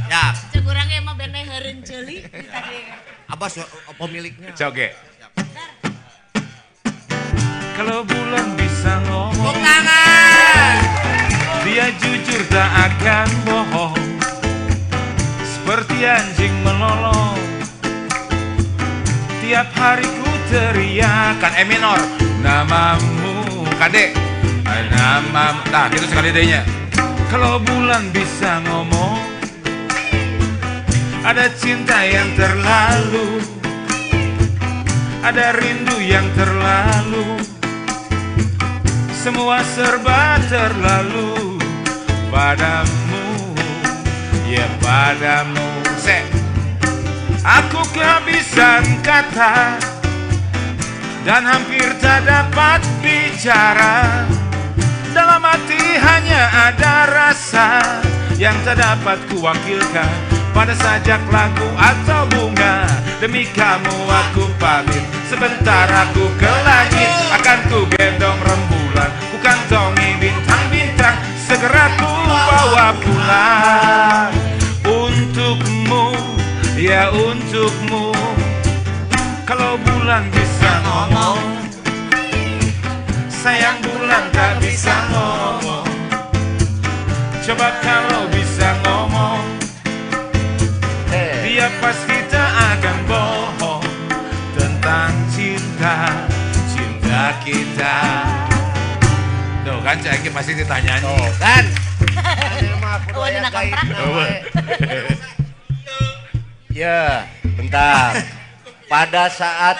Ya, Cek urang emang bene heureun ceuli tadi. Abbas pemiliknya. Coge. Kalau bulan bisa ngomong, Tepuk tangan. dia jujur tak akan bohong. Seperti anjing melolong, tiap hari ku teriakan E minor namamu kade nama. Nah, gitu sekali D-nya. Kalau bulan bisa ngomong, ada cinta yang terlalu, ada rindu yang terlalu, semua serba terlalu padamu, ya padamu. Se, aku kehabisan kata dan hampir tak dapat bicara. Dalam hati hanya ada rasa yang tak dapat kuwakilkan pada sajak lagu atau bunga. Demi kamu aku pamit, sebentar aku ke langit. Akan ku gendong rembulan, ku kantongi bintang-bintang, segera ku bawa pulang. Untukmu, ya untukmu. Kalau bulan bisa ngomong, sayang bulan tak bisa ngomong. Coba kalau bisa ngomong, dia pasti tak akan bohong tentang cinta, cinta kita. Tuh kan Cak Eki pasti ditanya. Tuh kan. Oh, ada kontrak. Ya, bentar. Pada saat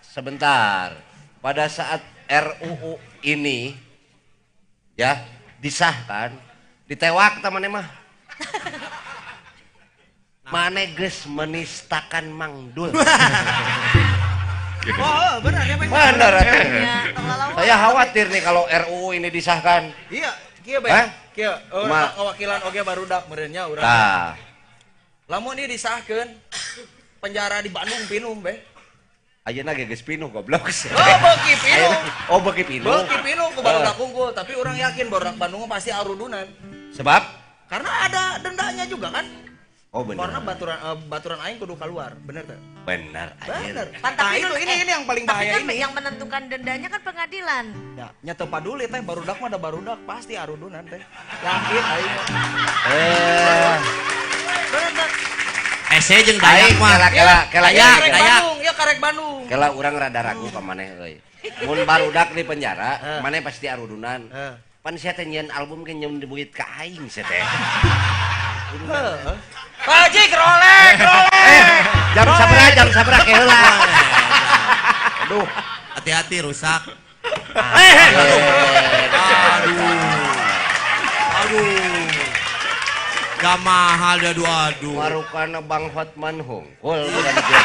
sebentar. Pada saat RUU ini ya disahkan, ditewak temannya mah. Maneh geus menistakan Mang Dul. Oh, benar ya, Pak. Benar. Ya, tong lalawan. Saya khawatir nih kalau RUU ini disahkan. Iya, kieu bae. Hah? Kieu, Ma- urang ngawakilan oge barudak meureun nya urang. Tah, Lamun ieu disahkeun, penjara di Bandung pinuh be. Ayeuna ge geus pinuh, goblok. Oh, beuki pinuh. Oh, beuki pinuh. Beuki pinuh ku barudak unggul, tapi urang yakin barudak Bandung mah pasti arudunan. Sebab? Karena ada dendanya juga kan? Oh, benar. Karena baturan baturan aing kudu keluar, bener tuh? Benar anjir. Bener. Pan, Nah, tapi itu kan- ini ini yang paling tapi bahaya kan ini. yang menentukan dendanya kan pengadilan. Ya, nya teu paduli teh, barudak mah ada barudak pasti arudunan teh. Yakin aing mah. Eh, Bener teh. Ese jeung Dayak aing mah. kela kela kela Dayak, kela. Karek Dayak. Bandung, ya karek Bandung. Kela, urang rada ragu ka maneh euy. Mun barudak di penjara, maneh pasti arudunan. Eh. Pan sia teh nyieun album ke nyeun duit ka aing sia teh. Heeh. Pak Haji rolek, rolek. Eh, jam sabaraha, jam sabaraha ke heula? Aduh. Hati-hati rusak. Eh, Aduh. Aduh. Gak mahal dah, aduh aduh. Marukana Bang Hotman hungkul bukan kieu.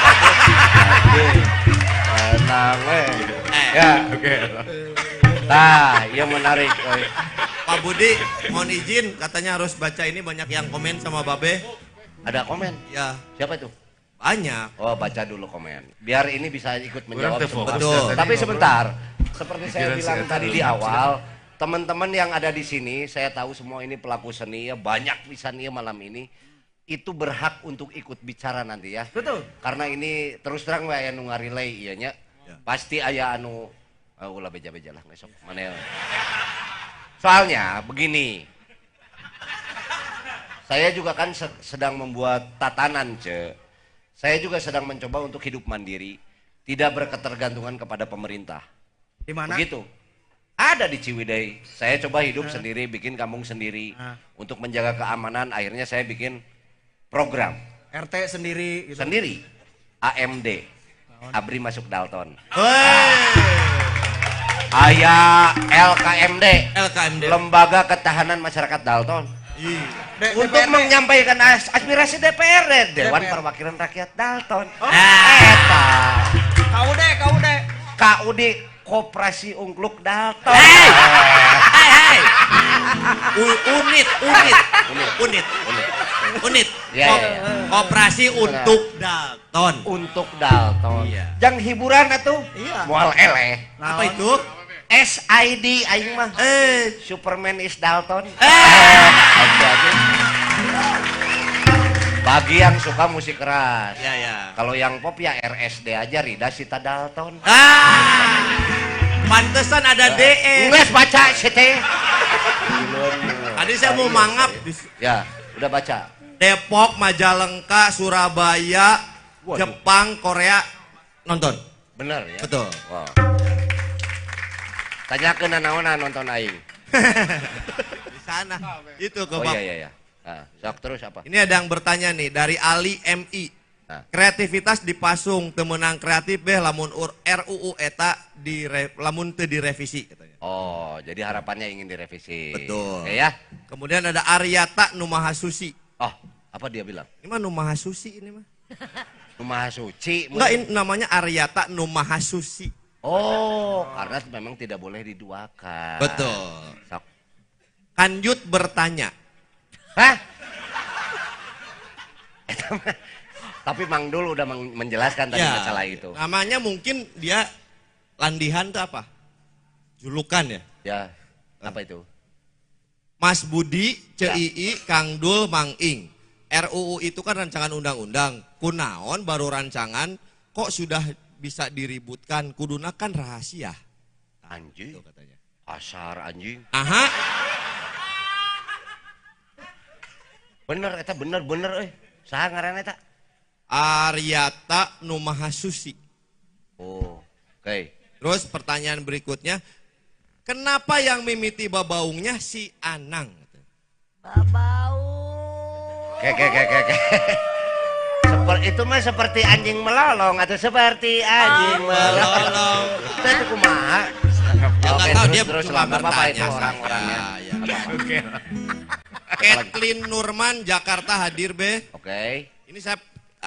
Tenang we. Eh. Ya, Oke. Tah, ieu menarik euy. Pak Budi, mohon izin katanya harus baca ini, banyak yang komen sama Babe. Ada komen? Ya, Siapa itu? Banyak. Oh, baca dulu komen. Biar ini bisa ikut menjawab Urang teh semua. fokus Betul. dah tadi Tapi ngobrol. sebentar, seperti saya Pikiran bilang saya tadi terlalu di awal, teman-teman yang ada di sini, saya tahu semua ini pelaku seni ya, banyak pisan ya malam ini. Itu berhak untuk ikut bicara nanti ya. Betul. Karena ini terus terang we aya nu ngarilai ieu nya. Pasti aya anu ulah beja-beja lah besok mana ya. Soalnya begini. Saya juga kan sedang membuat tatanan, Ce. Saya juga sedang mencoba untuk hidup mandiri, tidak berketergantungan kepada pemerintah. Di mana? Begitu. Ada di Ciwidey. Saya coba hidup sendiri, bikin kampung sendiri. Untuk menjaga keamanan, akhirnya saya bikin program RT sendiri gitu. Sendiri. AMD. Abri Masuk Dalton. Hei. Aya LKMD. LKMD. Lembaga Ketahanan Masyarakat Dalton. Iya. Untuk DPRD. menyampaikan aspirasi DPRD, Dewan DPR. Perwakilan Rakyat Dalton. Oh. Eta. KUD, KUD. KUD, Koperasi Ungkluk Dalton. Hey! Hei, hei. Unit, unit, unit, unit, unit. Ya, ya, ya. Koperasi untuk Dalton. Untuk Dalton. Iya. Jang hiburan atuh. Iya. Moal eleh. Apa itu? SID aing mah. Eh, Superman is Dalton. Aja aja. Bagi yang suka musik keras. Ya ya. Kalau yang pop ya RSD aja, Rida Sita Dalton. Ah. Pantesan ada DE. Nges baca CT. Tadi saya mau mangap. Ya, udah baca. Depok, Majalengka, Surabaya, Waduh. Jepang, Korea nonton. Bener ya? Betul. Wow. Tanya ke nanaona nonton aing. Di sana. Itu ke Oh Bang. iya iya iya. Nah, sok terus apa? Ini ada yang bertanya nih dari Ali MI. Nah. Kreativitas dipasung temenang kreatif beh lamun RUU eta lamun teu direvisi katanya. Oh, jadi harapannya ingin direvisi. Betul. Oke ya. Kemudian ada Aryata Numahasusi. Oh, apa dia bilang? Ini mah Numahasusi ini mah. Numaha suci. Enggak, ini namanya Aryata Numahasusi. Oh, karena memang tidak boleh diduakan. Betul. Sok. Kanjut bertanya. Hah? Eta mah- Tapi Mang Dul udah menjelaskan tadi Ya, masalah itu. Namanya mungkin dia Landihan itu apa? Julukan ya? Ya, apa itu? Mas Budi, CII, Kang Dul, Mang Ing. RUU itu kan rancangan undang-undang. Kunaon baru rancangan kok sudah bisa diributkan. Kuduna kan rahasia. Anjing, Itu katanya. asar anjing. Aha, Bener eta bener bener euy. Saha ngaranna eta? Aryata Numahasusi. Oh, oke. Terus pertanyaan berikutnya, kenapa yang mimiti babaungnya si Anang? Babau. Oke oke oke oke, oke. Seperti itu mah seperti anjing melolong atau seperti anjing melolong. Itu itu kumaha? Ya, nggak Oke, tahu, terus dia terus cuma lah, nggak apa-apa itu bertanya orang-orangnya. saja, ya. Nggak apa-apa. Oke. Kathleen Nurman, Jakarta hadir be. Oke. Ini saya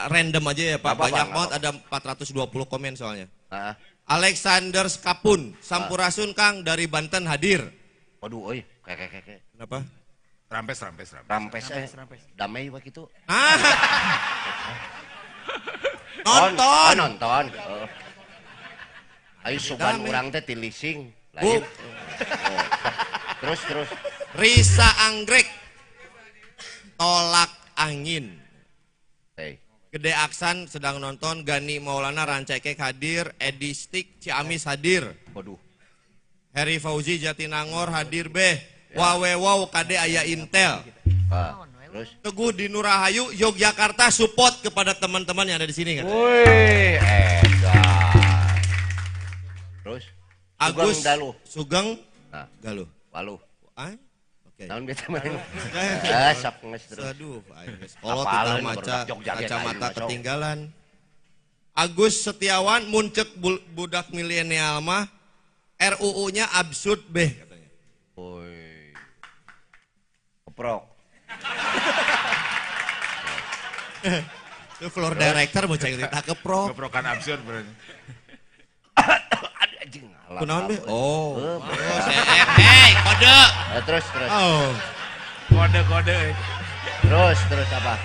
random aja ya Pak, Nggak apa-apa, banyak nggak banget ada 420 komen soalnya. Ah, Alexander Skapun, Sampurasun Kang dari Banten hadir. waduh, euy, kayak kayak kayak. Kenapa? Rampes, rampes, rampes. Rampes eh. Damai waktu itu. Ah. Nonton. Oh, nonton. Oh. Ayo sugan Damai. urang teh ti leasing. Bu. Lain. Oh. Terus terus. Risa Anggrek. Tolak angin. Hey. Gede Aksan sedang nonton, Gani Maulana Rancakek hadir, Edi Stick Ciamis hadir, Waduh. Heri Fauzi Jatinangor hadir beh, Wawe Wow Kade Aya Intel, Ah, terus. Teguh di Nurahayu Yogyakarta support kepada teman-teman yang ada di sini kan. Wih, edan. Terus. Agus Sugeng Dalu. Sugeng Nah, Galuh. Waluh. Ah? Oke. Naon biasa mah. Ah, sok geus terus. Aduh, aing geus kolot Apaleun kita maca barudak Jogja ge kacamata aing mah, sok. ketinggalan. Agus Setiawan muncek budak milenial mah RUU-nya absurd beh katanya. Woi. Keprok. Itu floor director mau cari cerita keprok. Keprokan absurd berarti. Aduh anjing. Alah, Kunaon beh? apa. Oh. Eh, Oh, CF. Hey, kode. Eh, terus terus. Oh. Kode-kode. Terus terus apa?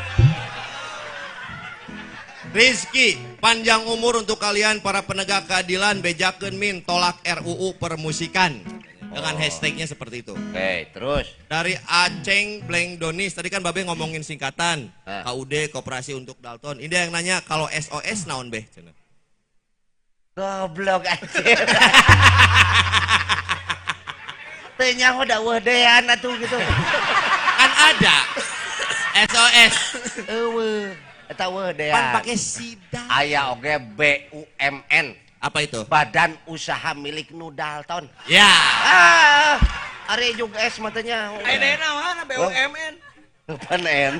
Rizky, panjang umur untuk kalian para penegak keadilan, bejakeun min, tolak RUU permusikan. Dengan hashtagnya seperti itu. Oke, terus. Dari Aceng Blank Donis, tadi kan Babe ngomongin singkatan. Ah. KUD, Koperasi untuk Dalton. Ini yang nanya, kalau SOS naon beh? Cenah. Goblok anjir. Teu nyaho da eueuh dean atuh gitu. Kan ada SOS. Eueuh. Eta eueuh dean. Pan pakai sidang. Aya oge BUMN, Apa itu? Badan Usaha Milik Nu Dalton. Ya. Ah, ari juga S matanya. Ayo deh mana BUMN. Pan N.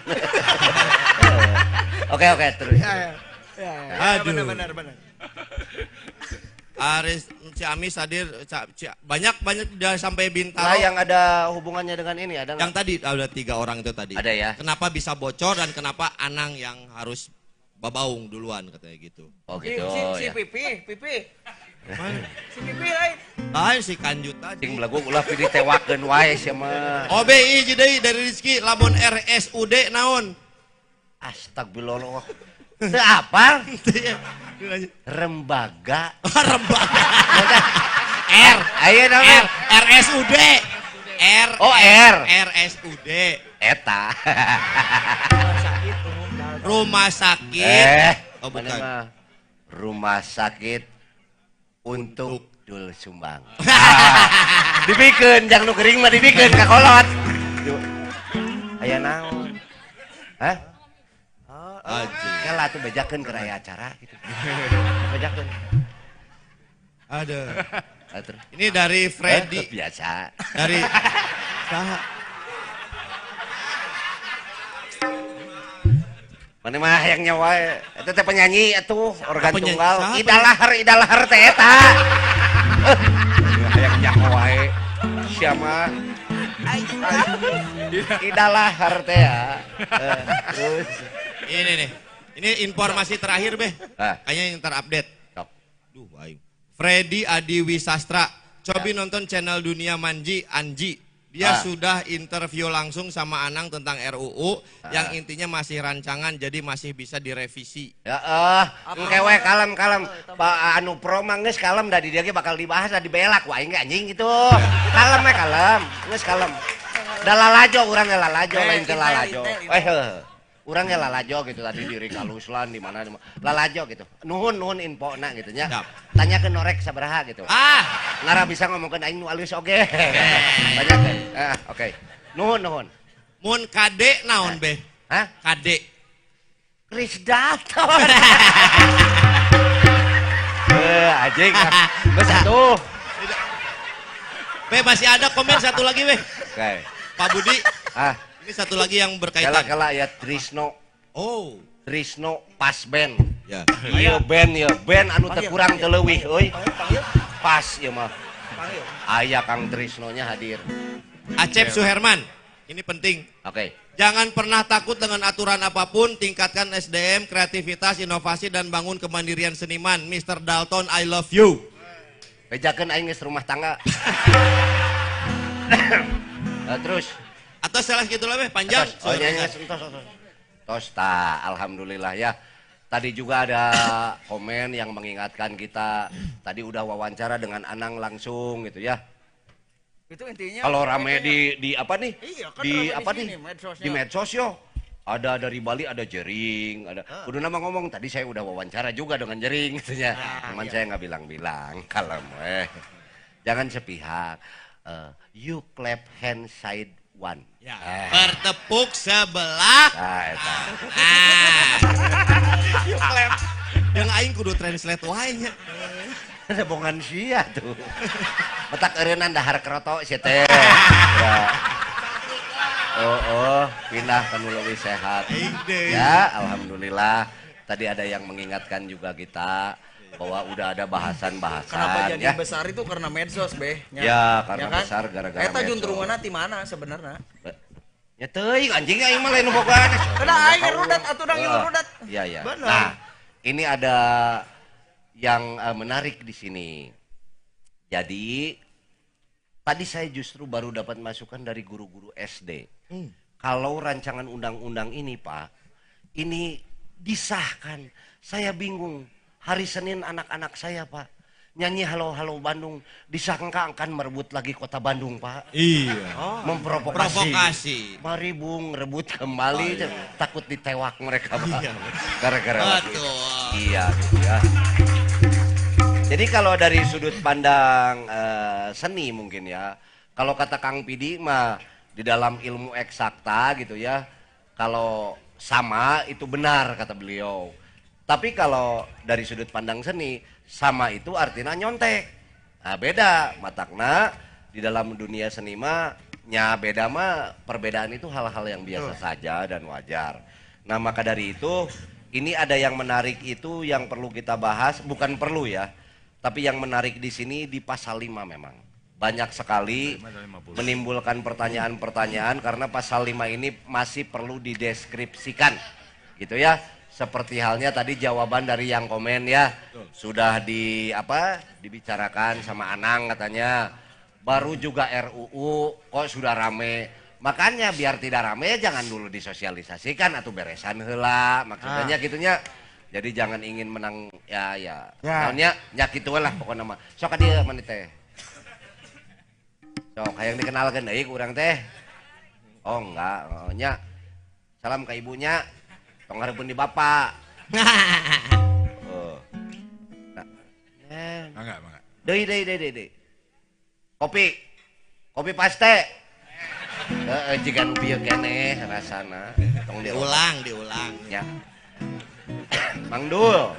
Oke oke terus. Ya, ya. Ya, ya. Aduh. Benar benar benar. Aris Ciamis hadir, banyak banyak udah sampai Bintaro. Nah, yang ada hubungannya dengan ini ada Yang nggak? tadi ada 3 orang itu tadi. Ada ya? Kenapa bisa bocor dan kenapa Anang yang harus babaung duluan katanya gitu. Oh Si, gitu si, si ya. Pipi, Pipi. Si Pipi lain. Lain si Kanjut tadi. Cing belagu ulah pilih tewakeun wae sia mah. OBI deui dari Rizky lamun RSUD naon? Astagfirullah. Teu apal? Rembaga. Rembaga. R. Ayo dong. R RSUD. R. Oh, R. RSUD. Eta. Rumah sakit. Oh, bukan. Rumah sakit untuk Dul Sumbang. Dibikeun jang nu gering mah dibikeun ka kolot. Aya naon? Hah? Anjing. Kela tuh bejakeun keur aya acara gitu. Bejakeun. Ada. Atur. Ini dari Freddy. Biasa. Dari saha? Mana mah yang nyawa eta teh penyanyi atuh organ tunggal. Penyanyi? Idalahar teh eta. Hayang nyaho wae. Sia mah. Idalahar teh ya. Terus ini nih. Ini informasi terakhir, Beh. Kayaknya yang terupdate. Duh, aing. Freddy Adiwi Sastra. Cobi nonton channel Dunia Manji Anji. Dia sudah interview langsung sama Anang tentang RUU yang intinya masih rancangan jadi masih bisa direvisi. Ya engke we kalem kalem. Pak anu pro mah geus kalem da di dieu ge bakal dibahas da dibelak ku aing ge anjing gitu. Kalem we kalem, geus kalem. Da lalajo urang ge lalajo lain teu lalajo. Eh urang ge lalajo gitu tadi di Rika Luslan di mana lalajo gitu. Nuhun nuhun infona gitu nya. Tanya ke Norek sabaraha gitu. Ngara bisa ngomongkeun aing nu alus oge. Tanyakeun. Oke. Nuhun nuhun. Mun kade naon beh? Hah? Kade. Chris Dalton. Anjing. Geus atuh. Beh masih ada komen satu lagi beh. Oke. Pak Budi. Ini satu lagi yang berkaitan. Kala-kala ya Trisno. Oh. Trisno pas band. Ya. Iya band ya, band anu teu kurang teu leuwih euy. Pas ieu mah. Aya Kang Trisnonya hadir. Acep Suherman. Ini penting. Oke. Jangan pernah takut dengan aturan apapun, tingkatkan SDM, kreativitas, inovasi dan bangun kemandirian seniman. Mr. Dalton, I love you. Bejakeun aing geus rumah tangga. Terus atau salah gitu lah, panjang. Oh, iya, iya, tos, tos. Tos, ta, alhamdulillah ya. Tadi juga ada komen yang mengingatkan kita. Tadi udah wawancara dengan Anang langsung gitu ya. Itu intinya. Kalau rame di apa nih? Iya, kan di apa di nih? Di medsos yo. Ada dari Bali ada Jering, ada. Kudu nama ngomong tadi saya udah wawancara juga dengan Jering gitu ya. Cuman saya nggak bilang-bilang kalem Jangan sepihak. You clap hand side one. Ya. Bertepuk sebelah. Nah, You clap. Yang aing kudu translate wae nya. Sebongan sia tuh. Petak eureunnan dahar kroto sia teh. Ya. Oh, pindah ke nu leuwih sehat. Ya, alhamdulillah. Tadi ada yang mengingatkan juga kita bahwa udah ada bahasan-bahasan. Kenapa jadi ya? Besar itu karena medsos, Beh. Ya, karena ya kan? Besar gara-gara eta medsos. Juntrunganna ti mana sebenarnya? Ya teuing anjing aing mah lain bogaan. Udah aing rudat atuh dang rudat. Iya, iya. Nah, ini ada yang menarik di sini. Jadi tadi saya justru baru dapat masukan dari guru-guru SD. Kalau rancangan undang-undang ini, Pak, ini disahkan. Saya bingung. Hari Senin anak-anak saya, Pak, nyanyi Halo Halo Bandung, disangka akan merebut lagi kota Bandung, Pak. Iya. Oh. Memprovokasi. Mari Bung, rebut kembali. Oh, iya. Takut ditewak mereka, Pak. Iya. Gara-gara waktu itu. Iya, gitu ya. Jadi kalau dari sudut pandang seni mungkin ya, kalau kata Kang Pidi mah di dalam ilmu eksakta gitu ya, kalau sama itu benar kata beliau. Tapi kalau dari sudut pandang seni, sama itu artinya nyontek. Nah beda, matakna di dalam dunia seni mah, nya beda mah perbedaan itu hal-hal yang biasa saja dan wajar. Nah maka dari itu, ini ada yang menarik itu yang perlu kita bahas, bukan perlu ya, tapi yang menarik di sini di pasal 5 memang. Banyak sekali menimbulkan pertanyaan-pertanyaan karena pasal 5 ini masih perlu dideskripsikan, gitu ya. Seperti halnya tadi jawaban dari yang komen ya. Betul. Sudah di apa dibicarakan sama Anang katanya. Baru juga RUU kok sudah rame. Makanya biar tidak rame jangan dulu disosialisasikan atau beresan heula maksudnya gitunya. Jadi jangan ingin menang ya ya. Naonnya nya kitu lah pokoknya mah. Sok ka dieu maneh teh. Sok hayang dikenalkeun deui ku urang teh. Oh enggak, oh, nya. Salam ke ibunya. Tong hareupeun di bapak. Oh. Nah. Mangga, mangga. Deui deui deui deui. Kopi. Kopi paste. Heeh, jiga nu bieu keneh rasana. Tong diulang, diulang. Ya. Mang Dul.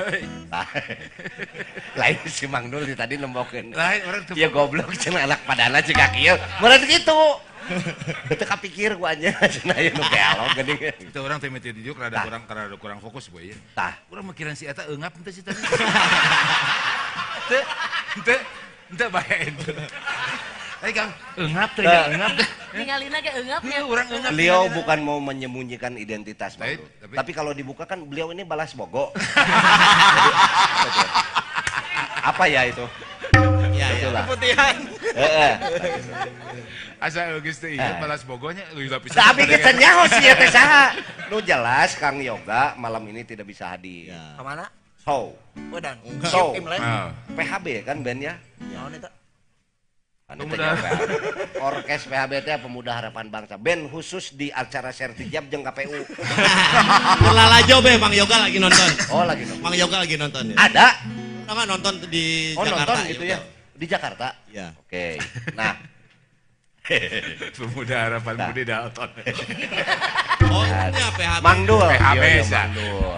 Lain si Mang Dul di tadi nembokeun. Lain urang teu. Ya goblok cenah anak padana cika kieu. Meureun kitu. Teu kapikir ku anjeun cenah ieu nu gealog geuning. Itu orang teh mimiti dijuk rada kurang fokus boy ya. Tah. Urang mikiran si eta eungap henteu sih tadi. Teu teu teu bae itu. Ai Kang, eungap teh ya, eungap teh. Ningalina ge eungap nya. Urang eungap. Beliau bukan mau menyembunyikan identitas, Bang. Tapi kalau dibuka kan beliau ini balas bogo. Jadi, apa ya itu? Ya, itulah. Keputihan. Heeh. Asa geus teu ieu balas bogonya leuwih lapisan. Tapi kita nyaho sih ya teh saha. Nu jelas Kang Yoga malam ini tidak bisa hadir. Ya. Ka mana? So. Udah. So. Imlek. PHB kan bandnya? Naon eta? Pemuda. Orkes PHB teh Pemuda Harapan Bangsa. Band khusus di acara sertijab jeung KPU. Lalajo be Mang Yoga lagi nonton. Oh, lagi nonton. Mang Yoga lagi nonton ya. Ada. Enggak nonton di oh, Jakarta. Nonton gitu ya. Di Jakarta? Iya. Oke. Nah. Pemuda Harapan Budi Dalton. Oh, iya PHB. Mang Dul. PHB ya, Mang Dul.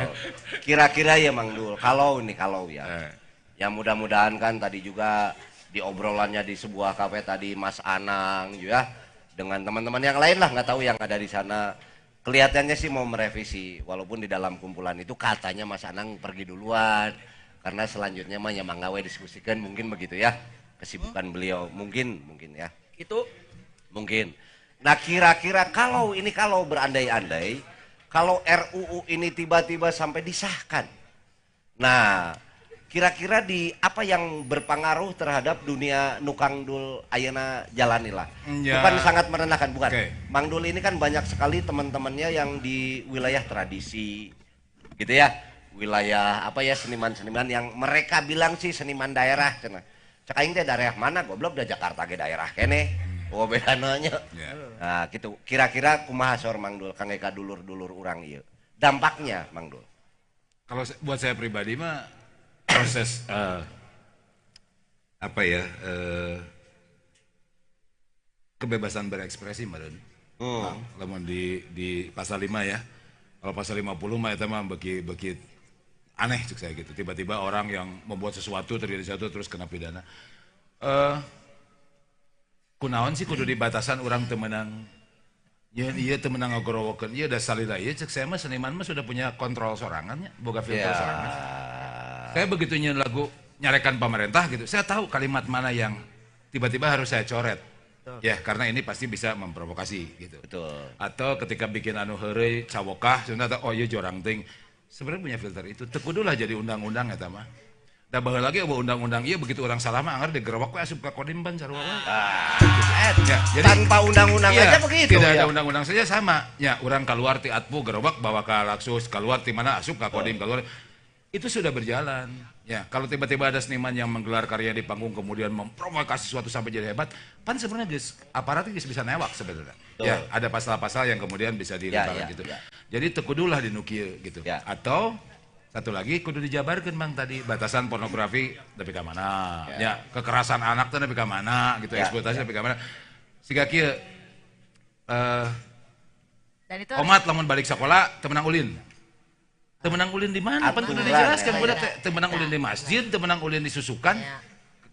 Kira-kira ya Mang Dul, kalau ini kalau ya. Ya mudah-mudahan kan tadi juga di obrolannya di sebuah kafe tadi Mas Anang juga dengan teman-teman yang lain lah, nggak tahu yang ada di sana. Kelihatannya sih mau merevisi, walaupun di dalam kumpulan itu katanya Mas Anang pergi duluan karena selanjutnya mah ya mangga we diskusikan mungkin begitu ya kesibukan beliau mungkin mungkin ya. Itu mungkin. Nah kira-kira kalau ini kalau berandai-andai kalau RUU ini tiba-tiba sampai disahkan. Nah, kira-kira di apa yang berpengaruh terhadap dunia nu Kang Dul ayeuna jalani lah. Ya. Bukan sangat merendahkan, bukan. Okay. Mang Dul ini kan banyak sekali teman-temannya yang di wilayah tradisi gitu ya. Wilayah apa ya seniman-seniman yang mereka bilang sih seniman daerah cenah. Cek aing teh daerah mana goblok da Jakarta ge daerah keneh. Oh bedana nya. Yeah. Nah, gitu. Kira-kira kumaha sor Mang Dul kangge ka dulur-dulur urang ieu. Dampaknya Mang Dul. Kalau buat saya pribadi mah proses apa ya kebebasan berekspresi meureun. Lamun di pasal 5 ya. Kalau pasal 50 mah eta mah beki aneh cek saya gitu. Tiba-tiba orang yang membuat sesuatu terjadi sesuatu terus kena pidana. Kunaon sih kudu dibatasan orang teu meunang ieu teu meunang ngagorowokeun ieu da salila ieu cek saya mah seniman mah sudah punya kontrol sorangan nya, boga filter sorangan. Saya begitu nyeun lagu nyarekan pemerintah gitu, saya tahu kalimat mana yang tiba-tiba harus saya coret. Ya, karena ini pasti bisa memprovokasi gitu. Betul. Atau ketika bikin anu heureuy cawokah, sebenarnya oh iya jorang ting. Sebenarnya punya filter itu. Teu kudulah jadi undang-undang eta mah. Da baheula lagi eueuh undang-undang ieu begitu orang salah mah anggar digerewak we asup ka kodim ban sarua wae. Ya, jadi tanpa undang-undang iya, aja begitu. Tidak ya. Ada undang-undang saja sama. Ya, orang keluar ti Atpu gerobak bawa ke Laksus, keluar ti mana asup ka kodim keluar. Itu sudah berjalan. Ya, kalau tiba-tiba ada seniman yang menggelar karya di panggung kemudian memprovokasi sesuatu sampai jadi hebat, pan sebenarnya guys, aparatnya guys bisa newak sebenarnya. Ya, ada pasal-pasal yang kemudian bisa dilempar gitu. Ya. Jadi teu kudulah di nu kieu gitu. Ya. Atau satu lagi kudu dijabarkan Bang tadi batasan pornografi nepi ka mana, ya kekerasan anak teh nepi ka mana gitu, ya, eksploitasi nepi ka mana. Siga kieu dan itu omat lamun balik sekolah teu meunang ulin. Teu meunang ulin di mana? Pan kudu dijelaskan budak teu meunang ulin di masjid, teu meunang ulin di susukan. Ya.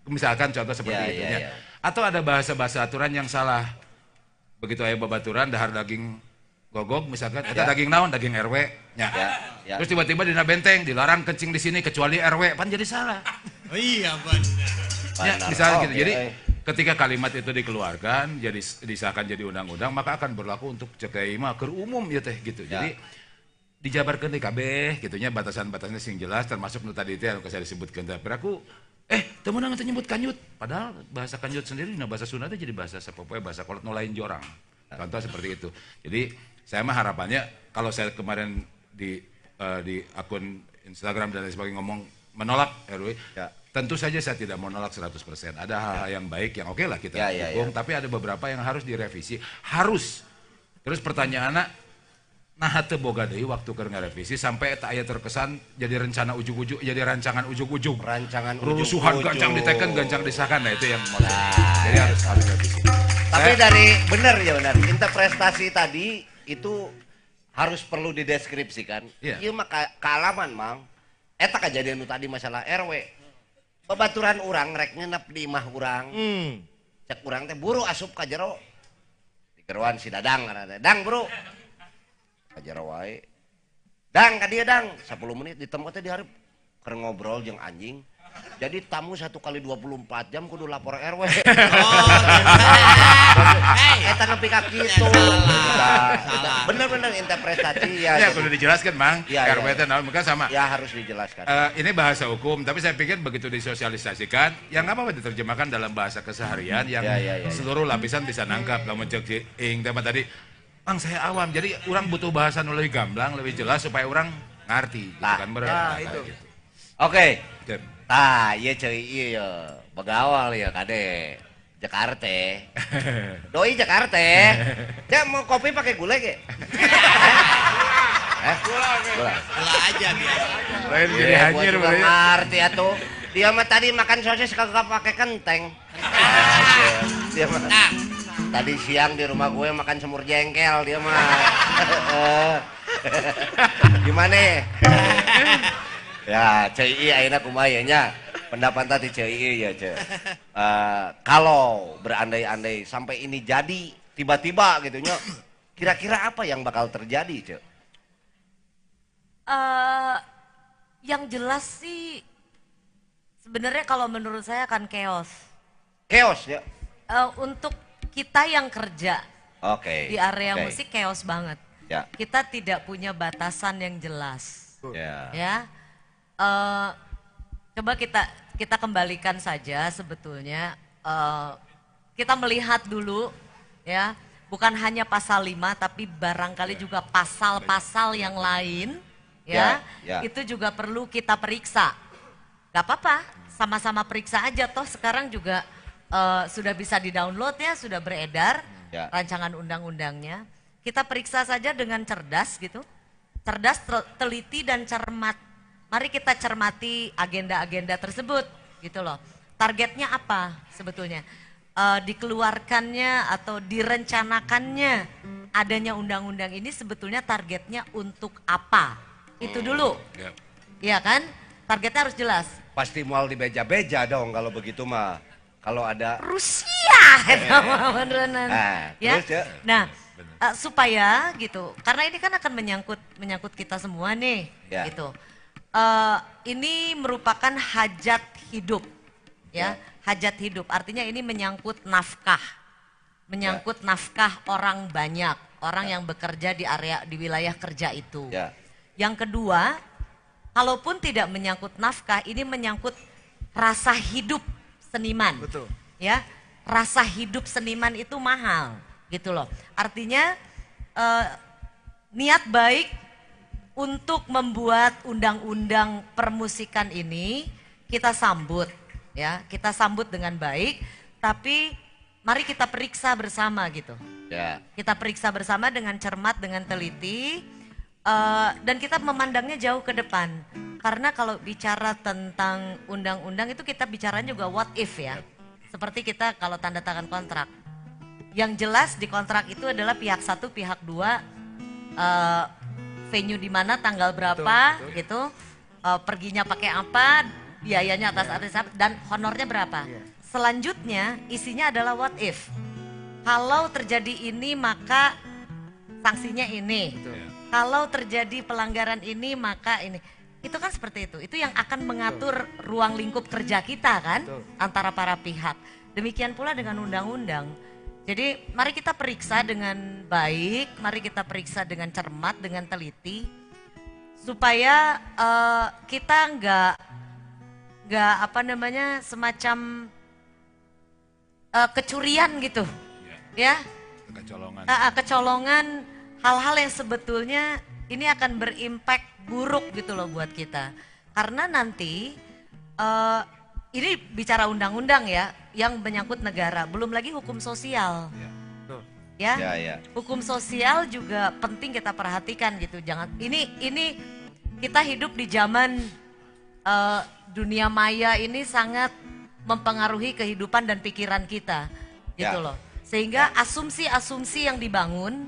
Misalkan contoh seperti itu ya. Atau ada bahasa-bahasa aturan yang salah. Begitu aya babaturan dahar daging gogog misalkan, eta daging naon? Daging RW. Ya. Ya. Terus tiba-tiba dina benteng dilarang kencing di sini kecuali RW, pan jadi salah. Oh iya benar. Ya, misalnya gitu. Jadi ketika kalimat itu dikeluarkan, jadi disahkan jadi undang-undang, maka akan berlaku untuk CKI mah keur umum ya teh gitu. Ya. Jadi dijabarkan di KB gitunya batasan-batasnya sing jelas termasuk nu tadi teh anu saya disebutkeun teh. Aku teu meunang teh nyebut kanjut. Padahal bahasa kanjut sendiri nah bahasa Sunda teh jadi bahasa sapopoe, bahasa kolot nu lain jorang. Contoh seperti itu. Jadi saya mah harapannya kalau saya kemarin di akun Instagram dan lain sebagainya ngomong menolak RUU, Ya. Tentu saja saya tidak mau nolak 100%. Ada hal-hal yang baik yang oke lah kita dukung, tapi ada beberapa yang harus direvisi. Harus. Terus pertanyaannya, nah teu boga deui waktu keur ngarevisi sampai eta aya terkesan jadi rencana ujug-ujug, jadi rancangan ujug-ujug. Rancangan rusuhan ujug-ujug. Gancang diteken, gancang disahkan. Nah itu yang mau. Jadi harus harus revisi. Tapi dari benar ya benar, interpretasi tadi itu harus perlu dideskripsikan. Iya. Ieu mah kaalaman, Mang. Eta kejadian nu tadi masalah RW. Babaturan urang rek nginep di imah urang. Cek urang teh buru asup ka jero. Digeroan si Dadang ngaranna teh. Dang, bro. Ka jero wae. Dang ka dieu dang. 10 menit ditemu teh di hareup keur ngobrol jeung anjing. Jadi tamu 1 kali 24 jam kudu lapor RW. Hey. Eta nepi ka kitu. Salah, salah. Bener-bener interpretasi ya. Ya, kudu dijelaskan, Mang. Ya, RW ya, teh naon, maka sama. Ya harus dijelaskan. Ini bahasa hukum, tapi saya pikir begitu disosialisasikan, ya nggak apa-apa diterjemahkan dalam bahasa keseharian yang Ya. seluruh lapisan bisa nangkap. Lamun cek si Ing tema tadi, Mang saya awam, jadi orang butuh bahasa nu lebih gamblang, lebih jelas supaya orang ngerti. Gitu Nah, kan, nah, itu. Gitu. Oke. Oke. Tah, ieu ceuy ieu ya. Begawal ya kade. Jakarta. Doi Jakarta. Ya mau kopi pakai gula ge? Hah? Gula. Gula aja biasa. Lain jadi Iya, gua hanyir juga berarti. ngerti atuh. Dia mah tadi makan sosis kagak pakai kenteng. Dia mah. Nah, Tadi siang di rumah gue makan semur jengkel dia mah. Gimana? Ya, CI ayeuna kumaha ya nya? Pendapat tadi CI ya, Ce. Kalau berandai-andai sampai ini jadi tiba-tiba gitu nya, kira-kira apa yang bakal terjadi, Ce? Yang jelas sih sebenarnya kalau menurut saya akan chaos. Chaos ya. Untuk kita yang kerja Oke. di area oke. musik chaos banget. Ya. Kita tidak punya batasan yang jelas. Ya. Ya. Coba kita kembalikan saja sebetulnya, kita melihat dulu ya, bukan hanya pasal 5 tapi barangkali juga pasal-pasal yang lain ya, Ya, ya. itu juga perlu kita periksa. Gak apa-apa, sama-sama periksa aja, toh sekarang juga sudah bisa di-download ya, sudah beredar Ya. rancangan undang-undangnya. Kita periksa saja dengan cerdas gitu, cerdas, teliti dan cermat. Mari kita cermati agenda-agenda tersebut gitu loh. Targetnya apa sebetulnya? Dikeluarkannya atau direncanakannya adanya undang-undang ini sebetulnya targetnya untuk apa? Itu dulu. Ya. Iya kan? Targetnya harus jelas. Pasti mual dibeja-beja dong kalau begitu mah. Kalau ada Rusia beneran. Nah, ya. terus ya. Nah, supaya gitu. Karena ini kan akan menyangkut kita semua nih, Ya. gitu. Ini merupakan hajat hidup, ya, hajat hidup. Artinya ini menyangkut nafkah, menyangkut nafkah orang banyak, orang yang bekerja di area, di wilayah kerja itu. Ya. Yang kedua, kalaupun tidak menyangkut nafkah, ini menyangkut rasa hidup seniman. Betul. Ya, rasa hidup seniman itu mahal, gitu loh. Artinya niat baik untuk membuat undang-undang permusikan ini kita sambut, ya, kita sambut dengan baik. Tapi mari kita periksa bersama gitu. Ya. Kita periksa bersama dengan cermat, dengan teliti, dan kita memandangnya jauh ke depan. Karena kalau bicara tentang undang-undang itu kita bicaranya juga what if ya. Seperti kita kalau tanda tangan kontrak. Yang jelas di kontrak itu adalah pihak satu, pihak dua, venue di mana, tanggal berapa, Betul, betul. gitu, perginya pakai apa, biayanya atas artis apa, dan honornya berapa. Iya. Selanjutnya isinya adalah what if. Kalau terjadi ini maka sanksinya ini. Betul. Kalau terjadi pelanggaran ini maka ini. Itu kan seperti itu. Itu yang akan mengatur ruang lingkup kerja kita kan, Betul. antara para pihak. Demikian pula dengan undang-undang. Jadi mari kita periksa dengan baik, mari kita periksa dengan cermat, dengan teliti, supaya kita nggak apa namanya semacam kecurian gitu, ya, Kecolongan. Kecolongan hal-hal yang sebetulnya ini akan berimpact buruk gitu loh buat kita. Karena nanti Ini bicara undang-undang ya, yang menyangkut negara, belum lagi hukum sosial. Ya, ya, ya. Hukum sosial juga penting kita perhatikan gitu. Jangan ini kita hidup di zaman dunia maya ini sangat mempengaruhi kehidupan dan pikiran kita, gitu loh. Sehingga asumsi-asumsi yang dibangun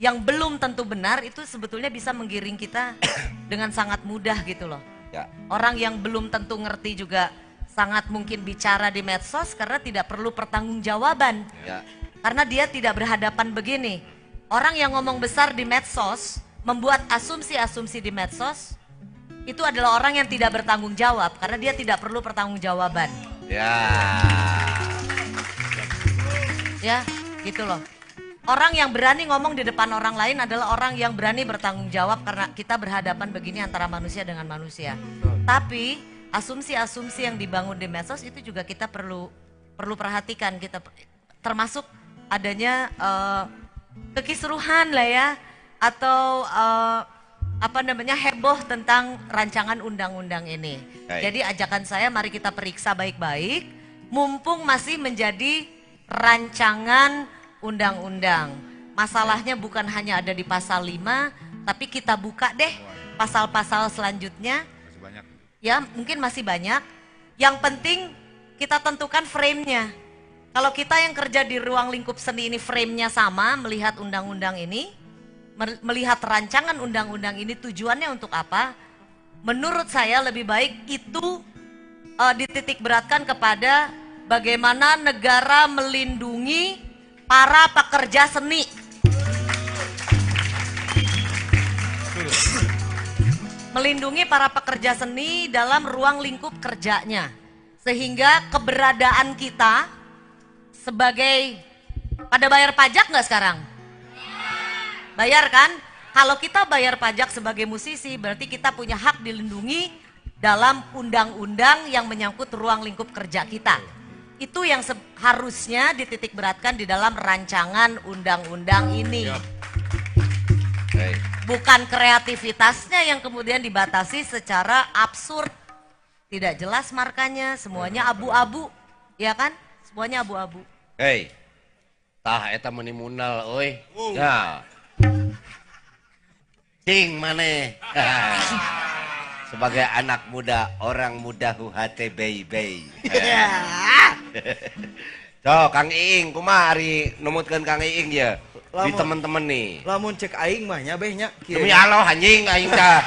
yang belum tentu benar itu sebetulnya bisa menggiring kita dengan sangat mudah gitu loh. Ya. Orang yang belum tentu ngerti juga sangat mungkin bicara di medsos karena tidak perlu pertanggungjawaban. Ya. Karena dia tidak berhadapan begini. Orang yang ngomong besar di medsos, membuat asumsi-asumsi di medsos, itu adalah orang yang tidak bertanggung jawab karena dia tidak perlu pertanggungjawaban. Ya. Ya, gitu loh. Orang yang berani ngomong di depan orang lain adalah orang yang berani bertanggung jawab karena kita berhadapan begini antara manusia dengan manusia. Tapi asumsi-asumsi yang dibangun di medsos itu juga kita perlu perhatikan, kita termasuk adanya kekisruhan lah ya, atau apa namanya heboh tentang rancangan undang-undang ini. Baik. Jadi ajakan saya, mari kita periksa baik-baik, mumpung masih menjadi rancangan undang-undang. Masalahnya bukan hanya ada di pasal 5, tapi kita buka deh pasal-pasal selanjutnya. Masih banyak. Ya, mungkin masih banyak. Yang penting kita tentukan frame-nya. Kalau kita yang kerja di ruang lingkup seni ini frame-nya sama, melihat undang-undang ini, melihat rancangan undang-undang ini tujuannya untuk apa, menurut saya lebih baik itu dititik beratkan kepada bagaimana negara melindungi para pekerja seni. Melindungi para pekerja seni dalam ruang lingkup kerjanya. Sehingga keberadaan kita sebagai, pada bayar pajak nggak sekarang? Bayar kan? Kalau kita bayar pajak sebagai musisi, berarti kita punya hak dilindungi dalam undang-undang yang menyangkut ruang lingkup kerja kita. Itu yang seharusnya dititik beratkan di dalam rancangan undang-undang ini. Bukan kreativitasnya yang kemudian dibatasi secara absurd. Tidak jelas markanya, semuanya abu-abu, ya kan? Semuanya abu-abu. Hei, tah eta meuni munal euy. Ya. Cing maneh. Sebagai anak muda, orang muda huhate bei bei. So, Kang Iing, kumaha ari numutkeun Kang Iing ya? Di temen-temen nih. Lamun cek aing mah nya beh nya. Demi Allah anjing aing tah.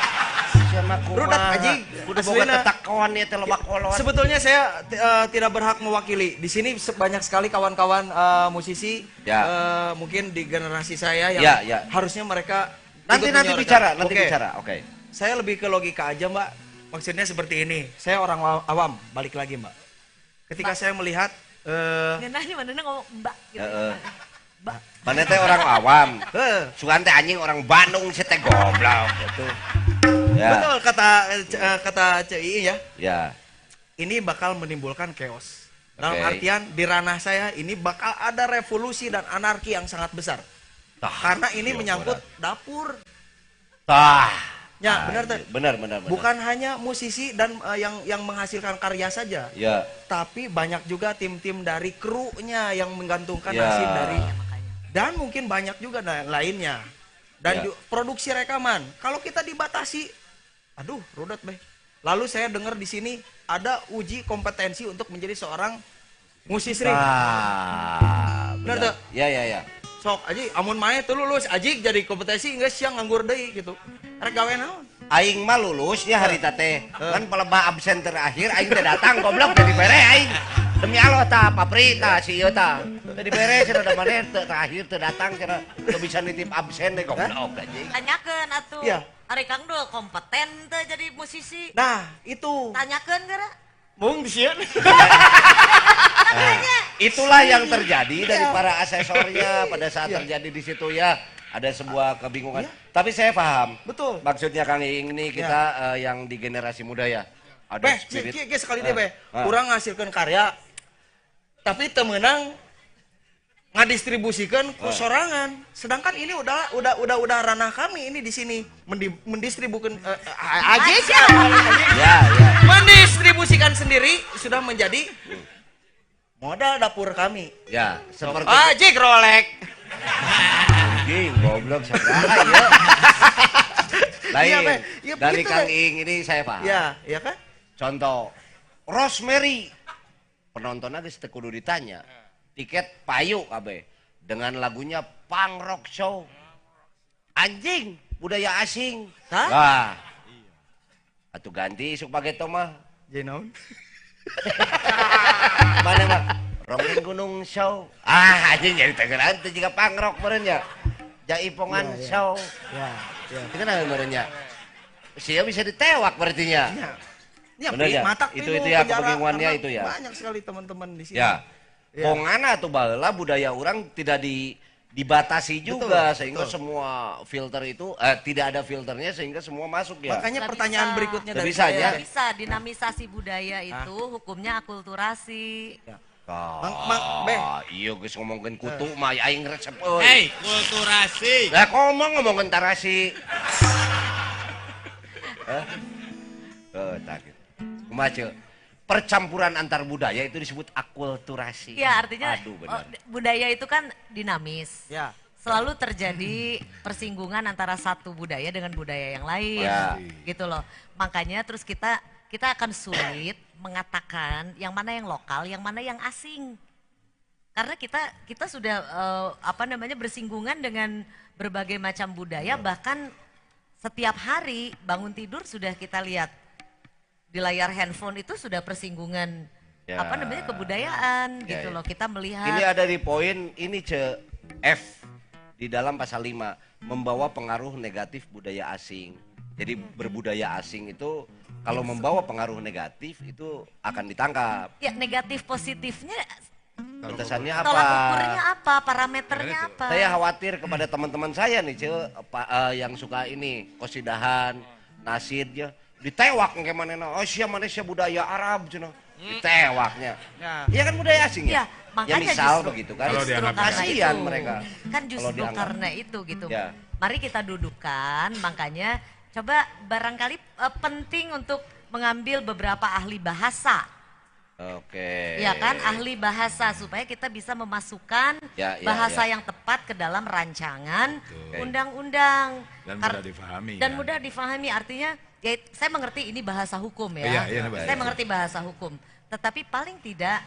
Rudat anjing. Kudu boga tetakon ieu teh loba kolot. Sebetulnya saya tidak berhak mewakili. Di sini banyak sekali kawan-kawan musisi ya. Mungkin di generasi saya yang ya, ya. Harusnya mereka nanti bicara, nanti bicara. Oke. Saya lebih ke logika aja, Mbak. Maksudnya seperti ini. Saya orang awam, balik lagi, Mbak. Ketika saya melihat ngeunahnya manehna ngomong Mbak gitu. Mbak. Mana teh orang awam. Sugan teh anjing orang Bandung sih teh goblok gitu. Ya. Betul kata CII ya. Ya. Ini bakal menimbulkan chaos. Dalam artian di ranah saya ini bakal ada revolusi dan anarki yang sangat besar. Tah, karena ini menyangkut dapur. Tah. Ya, benar tuh. Benar. Bukan hanya musisi dan yang menghasilkan karya saja. Ya. Tapi banyak juga tim-tim dari krunya yang menggantungkan nasib dari dan mungkin banyak juga lainnya. Dan produksi rekaman. Kalau kita dibatasi, aduh, rudet beh. Lalu saya dengar di sini ada uji kompetensi untuk menjadi seorang musisi. Benar tuh? Ya, ya, ya. Sok aji amun mae tuh lulus aji jadi kompetensi geus siang nganggur deui gitu. Rek gawe naon? Aing mah lulus ya harita teh. Kan pelebah absen terakhir aing teh datang goblok teh dibere aing. Demi Allah tah Papri tah si ieu tah. Teh dibere cenah da maneh teu terakhir teu datang cenah teu bisa nitip absen teh goblok anjing. Tanyakeun atuh. Ya. Ari Kang Dul kompeten teh jadi musisi. Nah, itu. Tanyakeun geura. Mung sieun. Itulah yang terjadi dari para asesornya pada saat terjadi di situ ya. Ada sebuah kebingungan. Tapi saya paham. Betul. Maksudnya Kang Iing ini kita yang di generasi muda ya. Ada beh, spirit. Beh, sekali deh, beh. Kurang ngasilkan karya. Tapi temenang Ngadistribusikan ku sorangan. Sedangkan ini udah ranah kami ini di sini mendistribukan aja. Ya. Mendistribusikan sendiri sudah menjadi modal dapur kami. Ya, seperti Ajik rolek. Anjing, goblok sabaraha ya. Lain. Ya, dari begitu, Kang Be. Ing ini saya paham. Ya, ya kan? Contoh Rosemary. Penontonnya geus teu kudu ditanya. Tiket payu kabeh dengan lagunya punk rock show. Anjing, budaya asing. Hah? Lah. Atuh ganti isuk pageto mah. Jadi naon? Mana mah? Rongeng Gunung Show. Ah, anjing jadi tegeran teh jiga punk rock meureun nya. Jaipongan show. Ya, ya. Itu kan meureun nya. Sia bisa ditewak berarti nya. Ya. Ya, Bener ya? matak Itu pinuh ya penjara, kebingungannya karena itu ya. Banyak sekali teman-teman di sini. Ya. Ya. Pongana atau baheula budaya orang tidak dibatasi juga Betul, sehingga betul. semua filter itu tidak ada filternya sehingga semua masuk ya. Makanya Nggak pertanyaan bisa. berikutnya Nggak dari bisa, saya. ya. Nggak bisa, dinamisasi budaya itu hukumnya akulturasi. Ya. Ah, Mang, mang, Beh. iya geus ngomongkeun kutu mah aing resep euy. Hei, kulturasi. Lah ngomong ngomongkeun tarasi. Hah? Oh, tak gitu. Kumaha Ceu? Percampuran antar budaya itu disebut akulturasi. Ya artinya Aduh, benar. budaya itu kan dinamis. Ya. Selalu terjadi persinggungan antara satu budaya dengan budaya yang lain. Ya. Gitu loh. Makanya terus kita akan sulit mengatakan yang mana yang lokal, yang mana yang asing. Karena kita sudah bersinggungan dengan berbagai macam budaya, bahkan setiap hari bangun tidur sudah kita lihat di layar handphone itu sudah persinggungan Ya. Kebudayaan Ya, gitu ya. loh. Kita melihat Ini ada di poin ini Ce F di dalam pasal 5 membawa pengaruh negatif budaya asing. Jadi berbudaya asing itu kalau membawa pengaruh negatif itu akan ditangkap. Ya negatif positifnya Batasannya apa? tolak ukurnya apa, parameternya apa? Saya khawatir kepada teman-teman saya nih Ce yang suka ini kosidahan, nasid ya ditewak kayak mana? Oh sia mana sia budaya Arab cenah. Ditewaknya. Ya. Iya kan budaya asing ya? Ya, makanya ya misal justru, begitu kan. Kalau justru dianggap karena kasihan itu. mereka. Kan Kalau justru dianggap. karena itu gitu. Ya. Mari kita dudukan, makanya coba barangkali penting untuk mengambil beberapa ahli bahasa. Oke. Ya kan, ahli bahasa supaya kita bisa memasukkan Ya, ya, bahasa ya. yang tepat ke dalam rancangan undang-undang. Dan mudah difahami, Dan kan? mudah difahami artinya ya saya mengerti ini bahasa hukum ya. Iya, iya, ini bahasa saya hukum. mengerti bahasa hukum. Tetapi paling tidak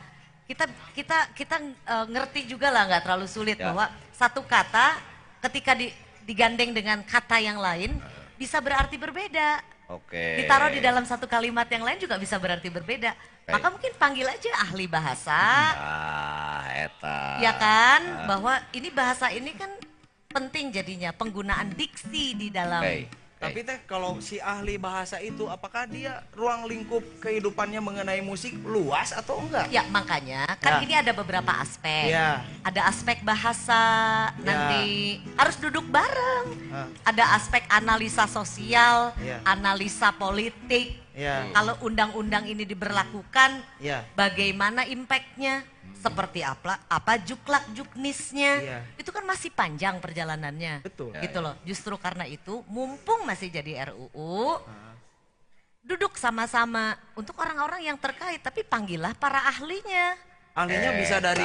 kita ngerti juga lah, nggak terlalu sulit Ya. bahwa satu kata ketika digandeng dengan kata yang lain bisa berarti berbeda. Oke. Ditaruh di dalam satu kalimat yang lain juga bisa berarti berbeda. Baik. Maka mungkin panggil aja ahli bahasa, Ah, eta. ya kan? Bahwa ini bahasa ini kan penting jadinya penggunaan diksi di dalam. Oke. Tapi teh kalau si ahli bahasa itu apakah dia ruang lingkup kehidupannya mengenai musik luas atau enggak? Ya makanya kan Ya. ini ada beberapa aspek. Ya. Ada aspek bahasa nanti harus duduk bareng. Ah. Ada aspek analisa sosial, Ya. analisa politik. Ya. Kalau undang-undang ini diberlakukan, Ya. bagaimana impactnya? Seperti apa juklak juknisnya? Ya. Itu kan masih panjang perjalanannya. Betul. Gitu loh. Justru karena itu, mumpung masih jadi RUU, duduk sama-sama untuk orang-orang yang terkait, tapi panggillah para ahlinya. Ahlinya bisa dari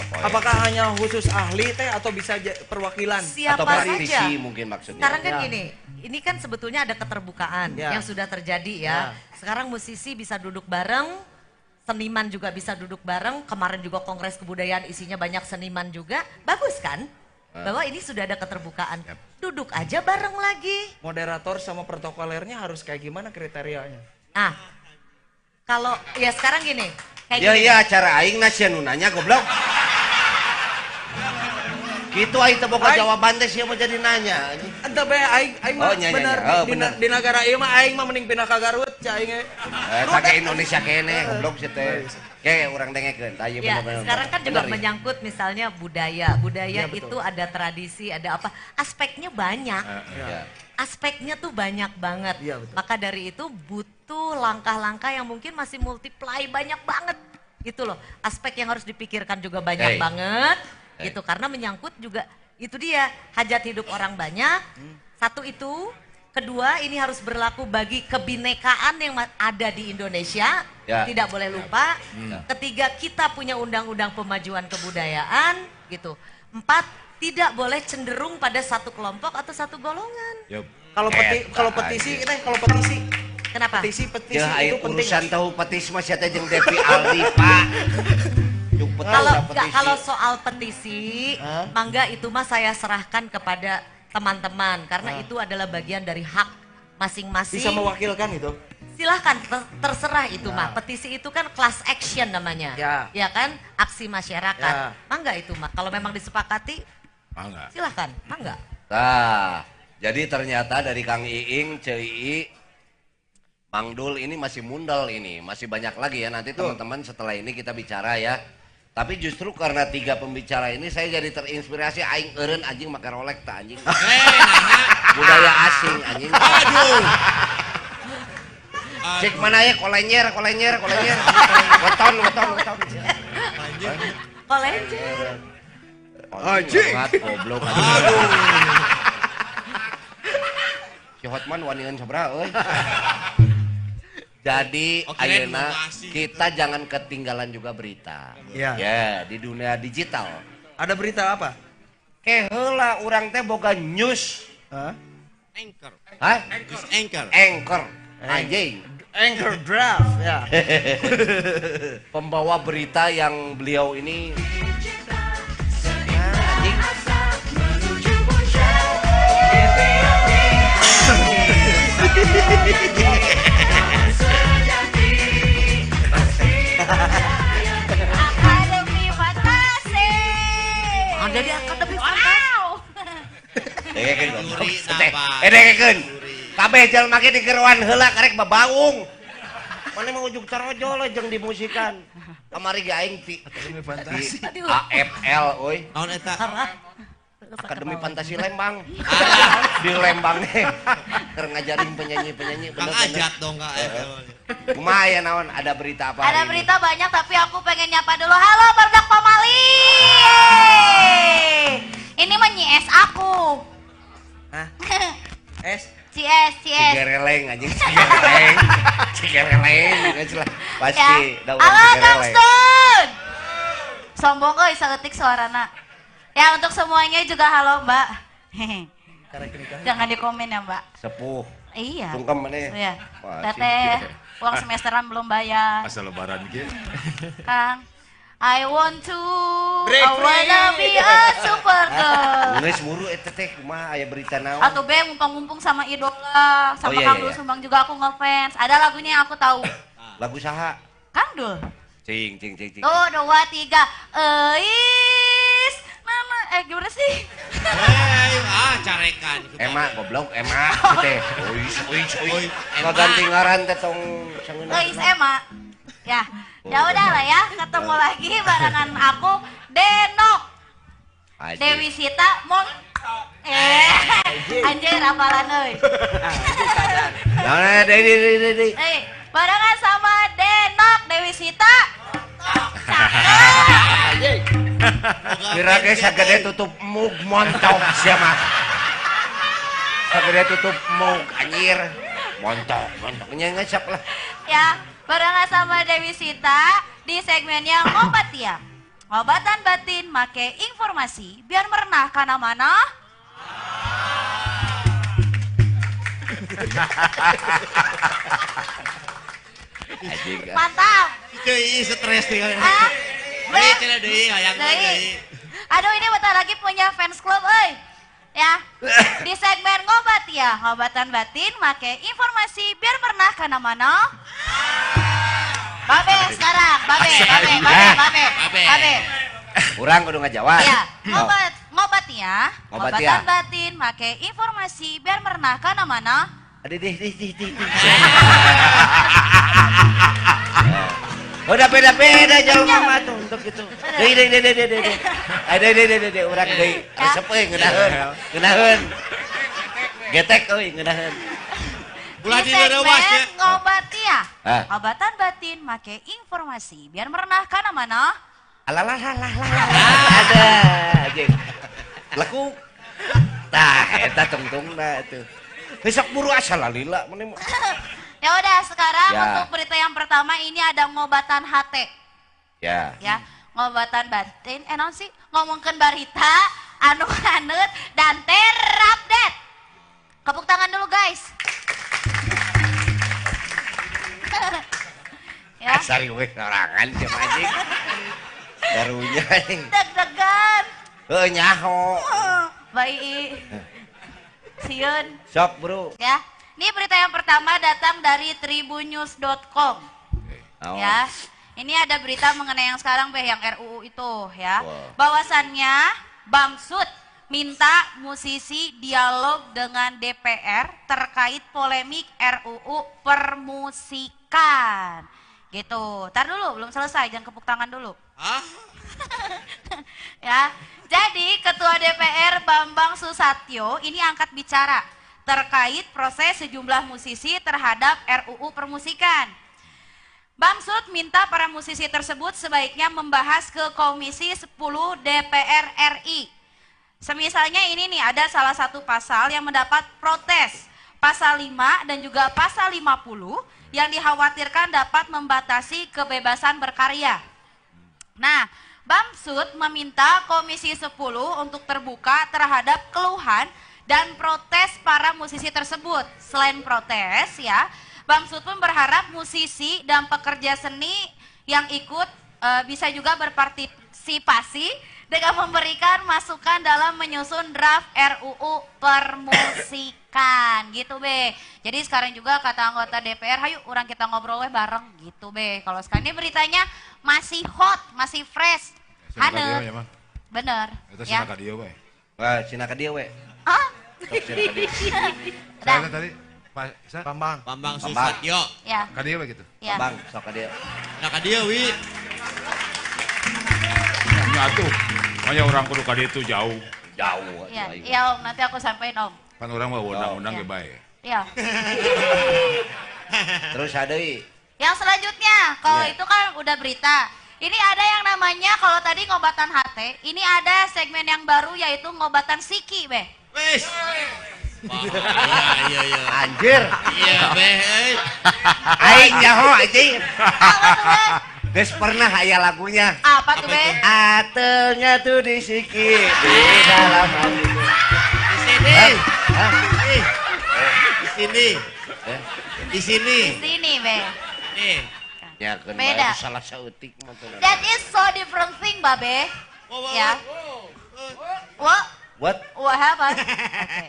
poin. apakah hanya khusus ahli teh atau bisa perwakilan? Siapa Atau praktisi saja. mungkin maksudnya. Sekarang kan Ya. gini, ini kan sebetulnya ada keterbukaan Ya. yang sudah terjadi ya. Ya. Sekarang musisi bisa duduk bareng, seniman juga bisa duduk bareng. Kemarin juga Kongres Kebudayaan isinya banyak seniman juga. Bagus kan? Bahwa ini sudah ada keterbukaan. Yap. Duduk aja bareng lagi. Moderator sama protokolernya harus kayak gimana kriterianya? Nah, kalau ya sekarang gini, kayak Ya gini. iya acara aing na sia nu nanya goblok. Gitu aing teu boga jawaban teh sia mah jadi nanya anjing. Ente be aing aing mah Oh, nya, nya, bener, nya. Oh, bener. di negara ieu mah aing mah mending pindah ka Garut cah aing ge. Eta ke Indonesia keneh goblok sia teh. Ke urang dengekeun tah ieu Ya, bener-bener. sekarang kan juga Bener, ya. menyangkut misalnya budaya. Budaya Ya, betul. itu ada tradisi, ada apa. Aspeknya banyak. Ya. Aspeknya tuh banyak banget. Iya, betul. Maka dari itu butuh langkah-langkah yang mungkin masih multiply banyak banget. Itu loh, aspek yang harus dipikirkan juga banyak banget gitu karena menyangkut juga itu dia hajat hidup orang banyak. Satu itu, kedua ini harus berlaku bagi kebinekaan yang ada di Indonesia, tidak boleh lupa. Ketiga, kita punya undang-undang pemajuan kebudayaan gitu. Empat, tidak boleh cenderung pada satu kelompok atau satu golongan. Kalau petisi kalau petisi. Kenapa? Petisi petisi ya, itu penting. Urusan tahu petisi masih ada jeung Devi Aldi, Pak. Kalau kalau soal petisi, mangga itu mah saya serahkan kepada teman-teman karena itu adalah bagian dari hak masing-masing. Bisa mewakilkan itu? Silahkan, terserah itu mah. Petisi itu kan class action namanya. Ya kan? Aksi masyarakat. Mangga itu mah. Kalau memang disepakati, mangga. Silahkan, mangga. Nah, jadi ternyata dari Kang Iing, CII, Mang Dul ini masih mundel ini, masih banyak lagi ya nanti teman-teman setelah ini kita bicara ya. Tapi justru karena tiga pembicara ini saya jadi terinspirasi aing eureun anjing make Rolex tak anjing. Budaya asing anjing. Aduh. Cik mana ya kolenyer kolenyer kolenyer. Weton weton weton. Kolenyer. Anjing. Goblok. Aduh. Si Hotman wanian sabaraha euy. Jadi ayeuna kita gitu. Jangan ketinggalan juga berita. Ya. Ya, di dunia digital. Ada berita apa? Ke heula urang teh boga news. Hah? Anchor. Hah? Anchor. Anchor. Anjing. Anchor draft ya. Pembawa berita yang beliau ini anjing. Akademi Fantasi. Ada di Akademi Fantasi. Dengekeun goblok. Dengekeun. Kabeh jelema ge digeroan heula karek babaung. Mana mah ujug tarojol jeung dimusikan. Kamari ge aing ti Akademi Fantasi. AFL euy. Naon eta? Akademi Fantasi Lembang. Di Lembang teh keur ngajarin penyanyi-penyanyi. Kang Ajat dong Kak AFL. Kumaha ya naon ada berita apa? Ada berita banyak tapi aku pengen nyapa dulu. Halo Barudak Pamali. Ini mah Nyi S aku. Hah? S? CS, CS. Cigereleng anjing, cigereleng. Cigereleng geus lah. Pasti ya. Halo Kang Stun. Sombong euy saeutik suarana. Ya untuk semuanya juga halo Mbak. Jangan dikomen ya Mbak. Sepuh. Iya. Sungkem mana? Iya. Teteh, uang semesteran belum bayar. Asal lebaran gitu. Kang, I want to, I wanna be a super girl. Geus buru eta teh kumaha aya berita naon? Atau be mumpung-mumpung sama idola, sama Kang Dul Sumbang juga aku ngefans. Ada lagunya yang aku tahu. Lagu saha? Kang Dul. Cing cing cing cing. Tuh, 2, 3. Eis. Mama, gimana sih? Carekan. Ema goblok, Ema teh. Ois ois ois. Ngaganti ngaran teh tong sangeuna. Eis Ema. Ya. Ya udah lah ya, ketemu lagi barengan aku Denok. Dewi Sita Mon anjir apalan euy. Nah, deui. Barengan sama Denok Dewi Sita. Cakep. Kira ge sagede tutup mug montok sia mah. Sagede tutup mug anjir. Montok, montok nya ngesap lah. Ya, barengan sama Dewi Sita di segmennya Ngobat ya. Ngobatan batin make informasi biar merenah kana mana. Mantap. Deui stres tinggal. Aduh ini bentar lagi punya fans club euy. Ya. Di segmen Ngobat ya, ngobatan batin make informasi biar pernah kana mana. Babe sekarang, babe, babe, babe, babe, babe. Urang kudu ngajawab. Iya, ngobat ya. Ngobatan batin make informasi biar merenah kana mana. Aduh, dih, dih, dih, dih. Udah beda-beda jalma mah tuh untuk gitu. Deui deui deui deui deui. Deui deui deui deui urang deui. Resep euy ngeunaheun. Ngeunaheun. Getek euy ngeunaheun. Ulah Di segmen direwas ya. Ngobat ya. Ah. Obatan batin make informasi biar merenah kana mana. Alalah lah lah. Ada anjing. Lekuk. Tah eta tungtungna atuh. Besok buru asa lalila mun. Ya udah sekarang Ya. untuk berita yang pertama ini ada ngobatan HT Ya. ya. Ngobatan batin naon sih ngomongkeun barita anu haneut dan terupdate. Tepuk tangan dulu guys. Ya. Asal we sorangan jeung anjing. Barunya anjing. Deg-degan. Heuh nyaho. Baik. Sieun. Sok, Bro. Ya. Ini berita yang pertama datang dari tribunnews.com. Naon? Ya. Ini ada berita mengenai yang sekarang Beh, yang RUU itu ya. Wah. Bahwasannya Bamsoet minta musisi dialog dengan DPR terkait polemik RUU permusikan. Gitu. Ntar dulu, belum selesai, jangan kepuk tangan dulu. Ah, Ya. Jadi Ketua DPR Bambang Susatyo ini angkat bicara terkait proses sejumlah musisi terhadap RUU permusikan. Bamsoet minta para musisi tersebut sebaiknya membahas ke Komisi 10 DPR RI. Semisalnya ini nih ada salah satu pasal yang mendapat protes. Pasal 5 dan juga pasal 50 yang dikhawatirkan dapat membatasi kebebasan berkarya. Nah, Bamsoet meminta Komisi 10 untuk terbuka terhadap keluhan dan protes para musisi tersebut. Selain protes ya, Bamsoet pun berharap musisi dan pekerja seni yang ikut bisa juga berpartisipasi dengan memberikan masukan dalam menyusun draft RUU permusikan gitu Be. Jadi sekarang juga kata anggota DPR, hayu orang kita ngobrol weh bareng gitu Be. Kalau sekarang ini beritanya masih hot, masih fresh. Haneut. Bener. Eta Ya. cenah ka dieu we. Wah, cenah ka dieu we. Hah? Sok cenah ka dieu. Saya tadi Pak sa Bambang. Bambang Susatyo. Ya, ka dieu we gitu. ya. Bang, sok ka dieu. Nah, ka dieu wi. Nya atuh. Manya urang kudu ka dieu tuh jauh. Jauh. Ya, atuh aing. iya Om, nanti aku sampein Om. Pan urang mah undang-undang Iya. ge bae. Iya. Terus ada deui. Yang selanjutnya, kalau Iya. itu kan udah berita. Ini ada yang namanya kalau tadi ngobatan HT, ini ada segmen yang baru yaitu ngobatan siki, Beh. Wis. Wah, iya iya iya. Anjir. Iya, Beh. euy. Aing nyaho anjing. Apa tuh, Beh? Geus pernah aya lagunya. Apa tuh, Beh? Atelnya tuh di siki di dalam hati. Di sini. Hah? Ih. Di sini. Eh? Di sini. Di sini, Beh. Nih. Ya keun Beda. bae salah saeutik mah teu. That is so different thing, Babe. Wow, wow, Ya. wow. What? What? What happened? Oke.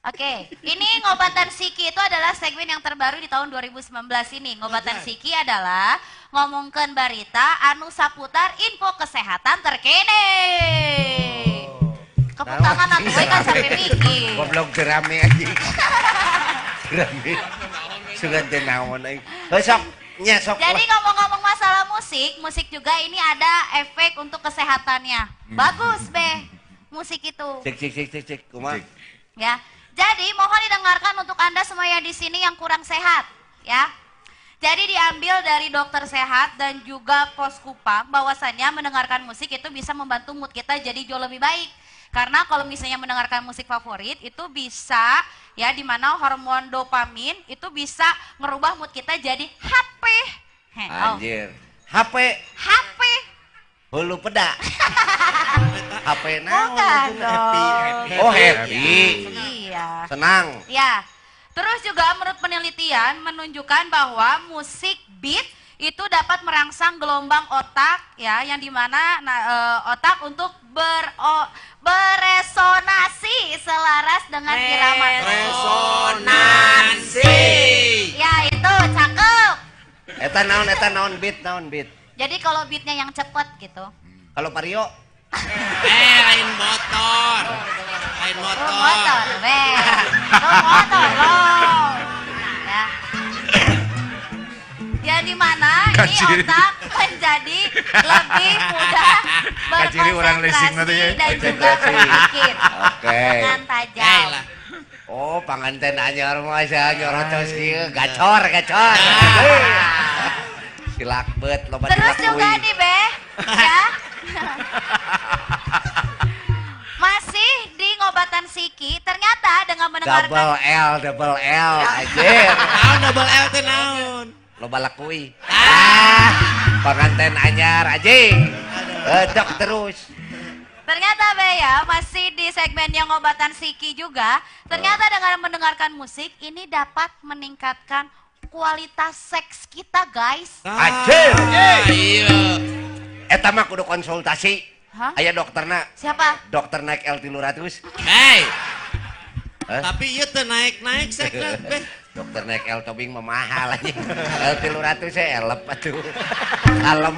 Oke, ini ngobatan siki itu adalah segmen yang terbaru di tahun 2019 ini. Ngobatan siki adalah ngomongkeun barita anu saputar info kesehatan terkini. Kepuk tangan atuh we kan sampai mikir. Goblok gerame anjing. Gerame. Sugan teh naon aing. Heuh sok nya sok. Jadi ngomong-ngomong masalah musik, musik juga ini ada efek untuk kesehatannya. Bagus, Beh. Musik itu. Cek cek cek cek cek kumaha? Cek. Ya. Jadi mohon didengarkan untuk Anda semua yang di sini yang kurang sehat, ya. Jadi diambil dari dokter sehat dan juga pos Kupang bahwasannya mendengarkan musik itu bisa membantu mood kita jadi jauh lebih baik. Karena kalau misalnya mendengarkan musik favorit itu bisa ya dimana hormon dopamin itu bisa ngerubah mood kita jadi HP. Heh, oh. Anjir. HP HP. hulu peda. HP naon? Bukan itu? dong. Happy, happy. Oh happy. Iya. Senang. Ya, terus juga menurut penelitian menunjukkan bahwa musik beat itu dapat merangsang gelombang otak ya, yang dimana otak untuk beresonasi selaras dengan irama. Resonansi. Ya itu cakep. Eta naon beat naon beat. Jadi kalau beatnya yang cepet gitu. Kalau Vario Lain motor. Lain Tuh motor. motor, weh. Tuh motor loh. Ya. Ya di mana ini Kacir. otak menjadi lebih mudah berkonsentrasi dan juga berpikir dengan tajam. Oh, panganten anyar mah saya nyorotos kieu gacor gacor. Silakbet loba dilakui. Terus juga nih, Beh, ya. Masih di ngobatan siki, ternyata dengan mendengarkan double L anjir. Naon double L teh naon? Loba lakui. Ah, panganten anyar anjing. Dok terus. Ternyata Be ya, masih di segmen yang ngobatan siki juga. Ternyata dengan mendengarkan musik ini dapat meningkatkan kualitas seks kita, guys. Anjir. Iya. Eta mah kudu konsultasi. Hah? Aya dokterna. Siapa? Dokter naik L300. Hey. Hah? Tapi ieu teu naik-naik sekna, Be. Dokter naik L tobing mah mahal anjing. L300 saya elep atuh. Kalem.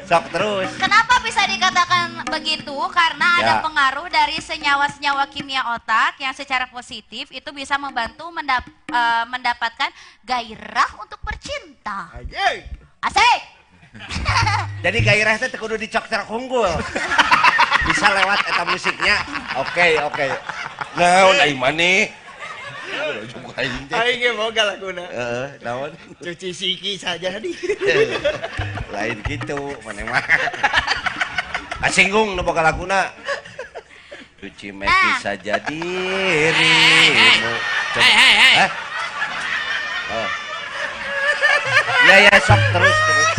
Sok terus. Kenapa bisa dikatakan begitu? Karena ada pengaruh dari senyawa-senyawa kimia otak yang secara positif itu bisa membantu mendapatkan gairah untuk bercinta. Asik. Jadi gairah teh kudu dicokter unggul. Bisa lewat eta musiknya. Oke, oke. Naon ai maneh? Aing ge boga laguna. Heeh, naon? Cuci siki saja di. Lain gitu, maneh mah. Kasinggung nu boga laguna. Cuci meki saja dirimu. Hei, hei, hei. Oh. Ya ya sok terus terus.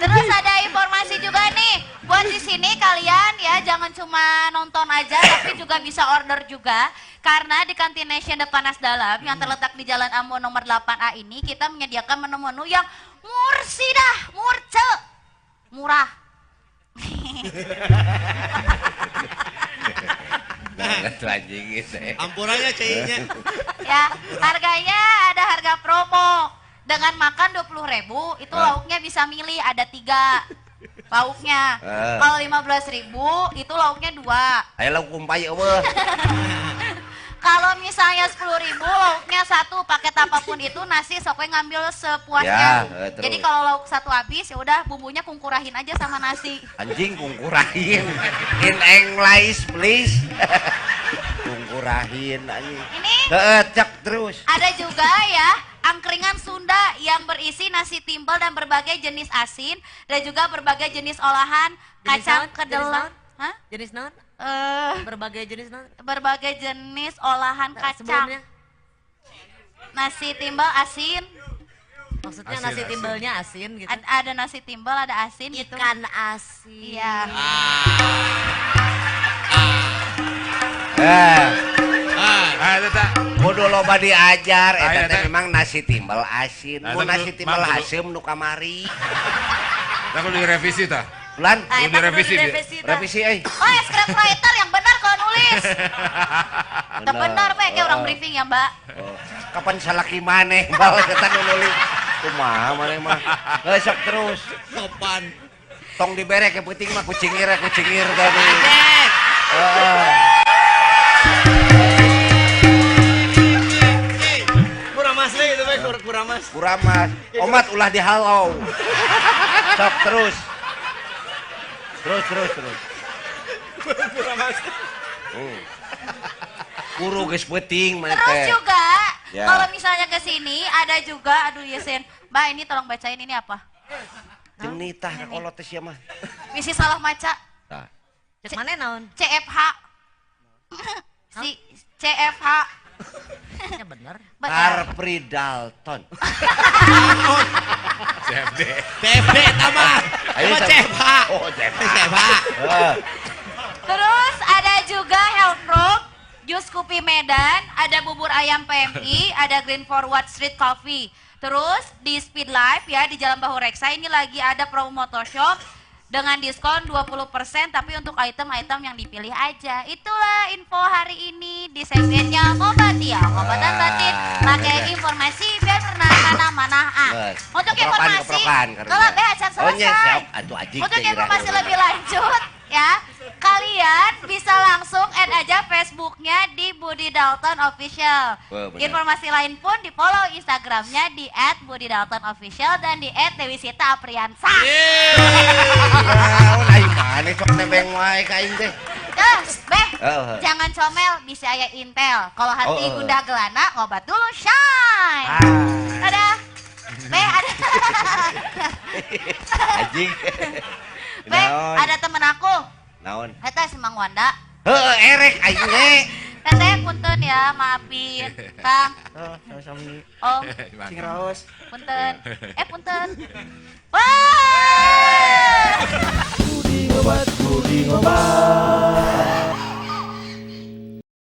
Terus ada informasi juga nih buat di sini kalian ya, jangan cuma nonton aja tapi juga bisa order juga. Karena di Kantin Nation The Panas Dalam yang terletak di Jalan Ambon nomor 8A ini kita menyediakan menu-menu yang mursidah, murce, murah. Ampurannya CI-nya. Ya, harganya ada harga promo. Dengan makan 20.000 itu lauknya bisa milih ada 3 lauknya. Kalau 15.000 itu lauknya 2. Ayo lauk kumpai eueuh. Kalau misalnya 10.000 lauknya 1, paket apapun itu nasi soknya ngambil sepuasnya. Ya, jadi kalau lauk 1 habis ya udah bumbunya kungkurahin aja sama nasi. Anjing kungkurahin. In English please. Kungkurahin anjing. Ini cek terus. Ada juga ya angkringan Sunda yang berisi nasi timbel dan berbagai jenis asin dan juga berbagai jenis olahan kacang kedelai. Hah? Jenis naon? Berbagai jenis naon? Berbagai jenis olahan kacang. Sebelumnya? Nasi timbel asin. Maksudnya asin, nasi timbelnya asin gitu. Ada nasi timbel, ada asin gitu. Ikan asin. Iya. Kudu loba diajar, eta teh memang nasi timbel asin. Mun nasi timbel haseum nu kamari. Tah kudu direvisi tah. Bulan, kudu direvisi. Revisi euy. Oh, script writer yang benar kalau nulis. Teu benar we kayak orang briefing ya, Mbak. Kapan salaki maneh bal eta nu nulis. Kumaha maneh mah. Heuh sok terus. Sopan. Tong dibere ke peuting mah kucingir tadi. Kuramas deh itu mah kuramas. Kuramas. Omat ulah dihalau. Sok terus. Terus terus terus. Kuramas. Kuru geus peuting maneh teh. Terus juga kalau misalnya ke sini ada juga aduh Yesen. Mbak ini tolong bacain ini apa? Jenitah kolot teh sia mah. Misi salah maca. Tah. Cek mana naon? CFH. Si CFH. Ya bener. Carfree Dalton. CFD. CFD tambah. Sama CFH. Oh, CFH. CFH. Terus ada juga Health Rock, Jus Kopi Medan, ada bubur ayam PMI, ada Green Forward Street Coffee. Terus di Speed Life ya di Jalan Bahu Reksa ini lagi ada promo motorshop dengan diskon 20% tapi untuk item-item yang dipilih aja. Itulah info hari ini di segmennya Ngobat ya, ngobatan batin pakai informasi biar pernah mana-mana. Untuk informasi, kalau acan selesai. Untuk informasi lebih lanjut ya, kalian bisa langsung add aja Facebooknya di Budi Dalton Official. Wah, benar. Informasi lain pun di follow Instagramnya di @budidaltonofficial dan di @dewisita_apriansa. Naon aing maneh sok nebeng wae ka aing teh. Dah, Beh, Heeh. jangan comel, bisa aya intel. Kalau hati Oh, gundah gelana, ngobat dulu, shine. Dadah. Beh, ada Anjing. Beh, Naon? ada temen aku. Naon? Eta si Mang Wanda. Heeh, erek aing ge. Teteh punten ya, maafin. Kang, Oh, sama-sama. Om, Cing raos. punten. Eh, punten. Wah! Budi ngobat.